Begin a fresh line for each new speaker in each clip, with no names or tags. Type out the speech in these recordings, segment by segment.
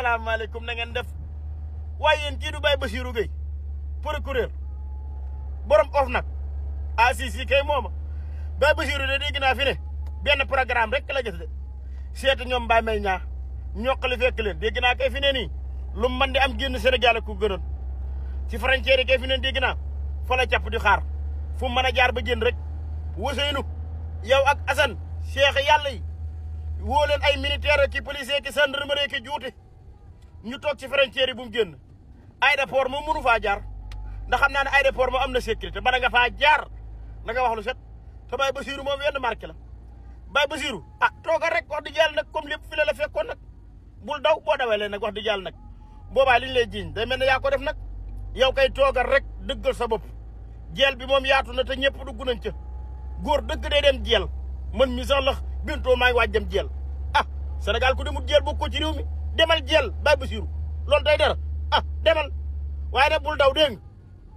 asalaamaaleykum na ngeen def waaye yéen kii du Baye Bassirou Gueye procureur borom of nag si kay mooma Baye Bassirou de dégg naa fi ne benn programme rek la gis de seeti ñoom Baye may ñaa ñoqali fekk leen dégg naa kay fi ne nii lu man di am génn Sénégal ku gënoon ci frontière yi kay fi ne dégg naa fa la capp di xaar fu mën a jaar ba génn rek Ousseynou yow ak Assane Cheikh yàlla yi woo leen ay militaire ki policier ki gendarmerie ki juuti ñu toog ci frontière yi bu mu génn aéroport moom mënu faa jaar ndax xam naa ne aéroport moom am na sécurité bala nga faa jaar na nga wax lu set te Baye Bassirou moom wenn marqué la Baye Bassirou toogal rek wax di jàll nag comme lépp fi la fekkoon nag bul daw boo dawee leen nag wax di jàll nag boobaa li ñu lay jiiñ day mel ne yaa ko def nag yow kay toogal rek dëggal sa bopp jeel bi moom yaatu na te ñëpp dugg nañ ca góor dëgg day dem jeel man mi sax la bintoo maa ngi waaj dem jeel Sénégal ku demul jeel bokk ko ci réew mi demal jeel Baye Bassirou loolu day dara demal waaye nag bul daw dégg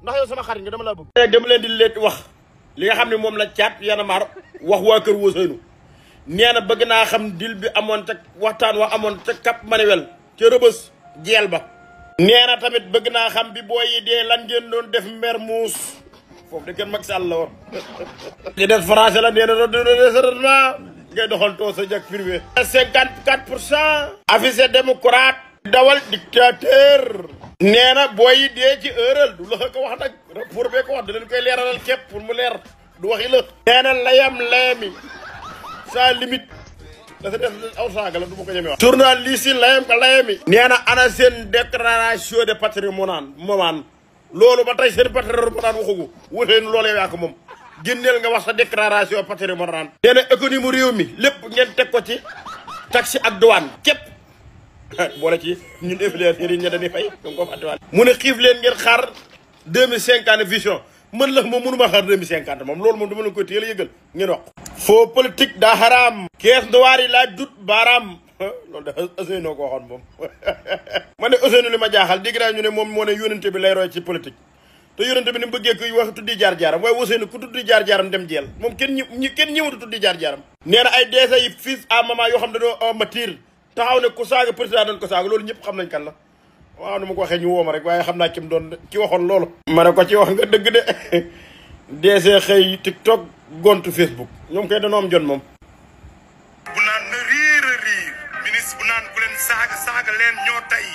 nga ndax yow sama xarit nga dama la bëgg. dama leen di leen wax li nga xam ne moom la caat yana maar wax waa kër Ousseynou nee na bëgg naa xam dil bi amoon ca waxtaan wa amoon ca Cap Manuel ca Rëbës jeel ba. nee na tamit bëgg naa xam bi boo yi dee lan ngeen doon def Mermoz foofu de kenn Macky Sall la woon. di def français la nee na ngay doxal too sa jag privé 54% affiché démocrate dawal dictateur nee na booy dee ci ëral du la ko wax nag pour bee ko wax da leen koy leeralal képp pour mu leer du waxi la nee na layami sans limite da sa def aw saaga la du ma ko ñemee wax journaliste yi layami nee na ana seen déclaration de patrimoine moomaan loolu ba tey seen patrimoine waxugu wuteen loolu yow yaa ko moom génneel nga wax sa déclaration patrimoine nee na économie réew mi lépp ngeen teg ko ci taxe ak douane képp boole ci ñun influenceurs yi ñu dañuy fay donc ko fàttewaale mu ne xiif leen ngeen xaar 2050 vision mën la moom mënuma xaar 2050 moom loolu moom dama leen koy téel a yëgal ngeen wax faux politique daa xaraam caisse noire yi laa dut baaraam loolu da Ousseynou ko waxoon moom ma ne Ousseynou li ma jaaxal dégg naa ñu ne moom moo ne yónente bi lay roy ci politique te yónente bi ni mu bëggee koy wax tuddi jaar-jaaram waaye Ousseynou ku tuddi jaar-jaaram dem jeel moom kenn ñëwatu tuddi jaar-jaaram nee na ay deesa yi fils à maman yoo xam dañoo matir taxaw ne ku saaga président dañ ko saaga loolu ñëpp xam nañ kan la waaw nu ma ko waxee ñu woo ma rek waaye xam naa ki mu doon ki waxoon loolu ma ne ko ci wax nga dëgg de deesee xëy TikTok gontu Facebook ñoom koy dañoo am jot moom
bu naan na riir a riir ministre bu naan ku leen saaga leen ñoo tay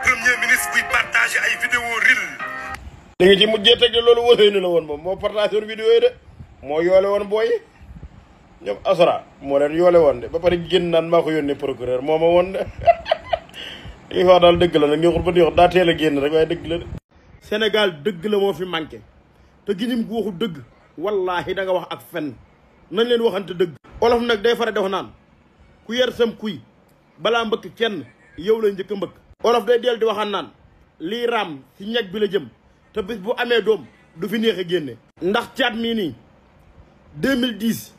premier ministre buy partagé ay vidéo ril
da nga ci mujjee teg de loolu Ousseynou la woon moom moo partagé woon vidéo yi de moo yoole woon booy ñoom asora moo leen yoole woon de ba pare génn naan maa ko yónnee procureur moo ma woon de li wax daal dëgg la nag neexul ba neexul daa teel a génn rek waaye dëgg la de Sénégal dëgg la moo fi manqué te ginim gu waxul dëgg wallaahi da nga wax ak fen nañ leen waxante dëgg olof nag day fara def naan ku yer sam kuy balaa mbëkk kenn yow la njëkk a mbëkk olof day del di waxaan naan lii raam ci ñeg bi la jëm te bis bu amee doom du fi neex a génne ndax caat mii nii 2010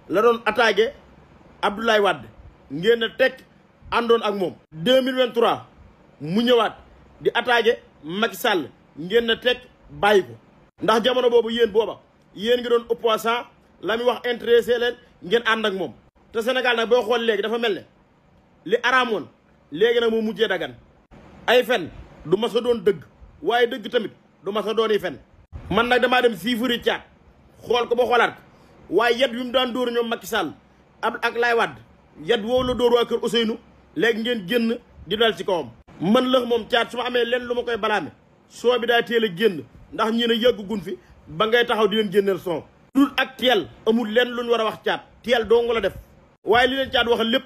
la doon attaqué Abdoulaye Wade ngeen a teg àndoon ak moom 2023 mu ñëwaat di attaqué Macky Sall ngeen a teg bàyyi ko ndax jamono boobu yéen ngi doon opposant la muy wax intéressé leen ngeen ànd ak moom te Sénégal nag boo xool léegi dafa mel ne li araamoon léegi nag moo mujjee dagan ay fen du mas a doon dëgg waaye dëgg tamit du mas a doon yi fen man nag damaa dem siifuri caat xool ko ba xoolaat waaye yet yu mu daan dóor ñoom Macky Sall ak Laye Wade yet woowu la dóor waa kër Ousseynou léegi ngeen génn di dal ci kawam man la moom caat su ma amee leen lu ma koy balaame soo bi daa teel a génn ndax ñi ne yàggugun fi ba ngay taxaw di leen génneel son dul ak teel amul leen lu ñu war a wax caat teel doo nga la def waaye li leen caat wax lépp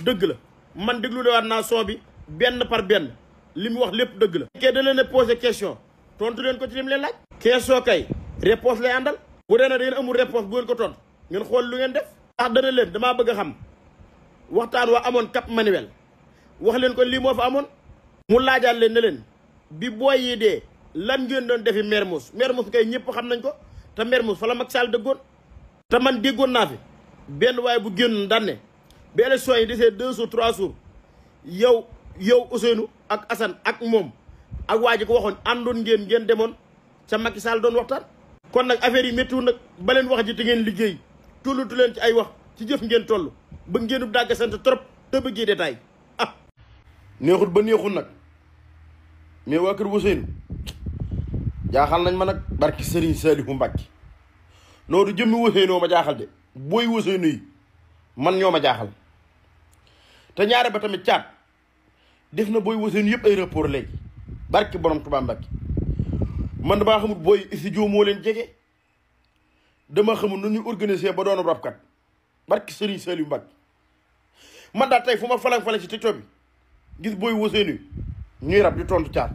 dëgg la man déglu lewaat naa son bi benn par benn li mu wax lépp dëgg la kee da leen a posé question tontu leen ko ci lim leen laaj question kay réponse lay àndal bu dee na da ngeen amul réponse bu ngeen ko tontu ngeen xool lu ngeen def ndax dana leen damaa bëgg a xam waxtaan waa amoon Cap Manuel wax leen ko lii moo fa amoon mu laajaat leen ne leen bi booy yi dee lan ngeen doon defi Mermoz kay ñëpp xam nañ ko te Mermoz fa la Macky Sall dëggoon te man déggoon naa fi benn waaye bu génn daan ne bi élection yi desee 2 jours 3 jours yow Ousseynou ak Assane ak moom ak waa ji ko waxoon àndoon ngeen demoon ca Macky Sall doon waxtaan kon nag affaire yi méttiwul nag ba leen wax ji te ngeen liggéey tullutu leen ci ay wax ci jëf ngeen toll ba ngeenub dàgg sant trop te bëggee détail
neexut ba neexut nag mais waa kër Ousseynou jaaxal nañ ma nag barki Serigne Saliou Mbacke noonu jëmmi Ousseynou ma jaaxal de booy Ousseynou yi man ñoo ma jaaxal te ñaare ba tamit caat def na booy Ousseynou yëpp ay rapport léegi barki borom Touba Mbacke man damaa xamul booy studio moo leen jege dama xamul nu ñuy organiser ba doonu rabkat barki Serigne Saliou Mbacke man daal tey fu ma falang ci TikTok bi gis booy Ousseynou ñuy rab di tontu caat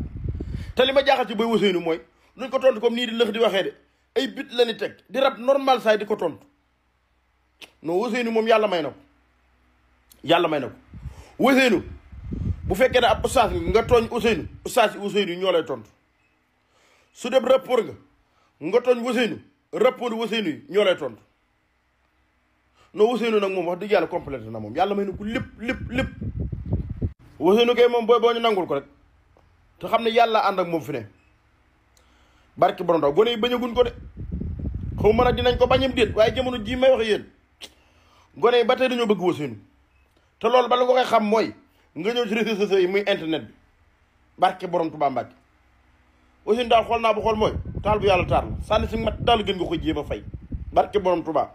te li ma jaaxal ci booy Ousseynou mooy nuñ ko tontu comme nii di lëx di waxee de ay bit la ni teg di rab normal saay di ko tontu non Ousseynou moom yàlla may na ko Ousseynou bu fekkee ne ab ustaas nga tooñ Ousseynou ustaas yi Ousseynou ñoo lay tontu su dem rapport nga tooñ Ousseynou rapport Ousseynou yi ñoo lay tontu non Ousseynou nag moom wax dëgg yàlla complété na moom yàlla may na ko lépp Ousseynou kay moom boo ñu nangul ko rek te xam ne yàlla ànd ak moom fi ne barki borom daw gone yi bañaguñ ko de xaw ma nag dinañ ko bañam déet waaye jamono jii may wax yéen gone yi ba tey dañoo bëgg Ousseynou te loolu ba la nga koy xam mooy nga ñëw ci réseaux sociaux yi muy internet bi barki borom Touba Mbacke Ousseynou daal xool naa ba xool mooy taal bu yàlla taal la sànni si mat daal gën nga ko jéem a fay barki borom Touba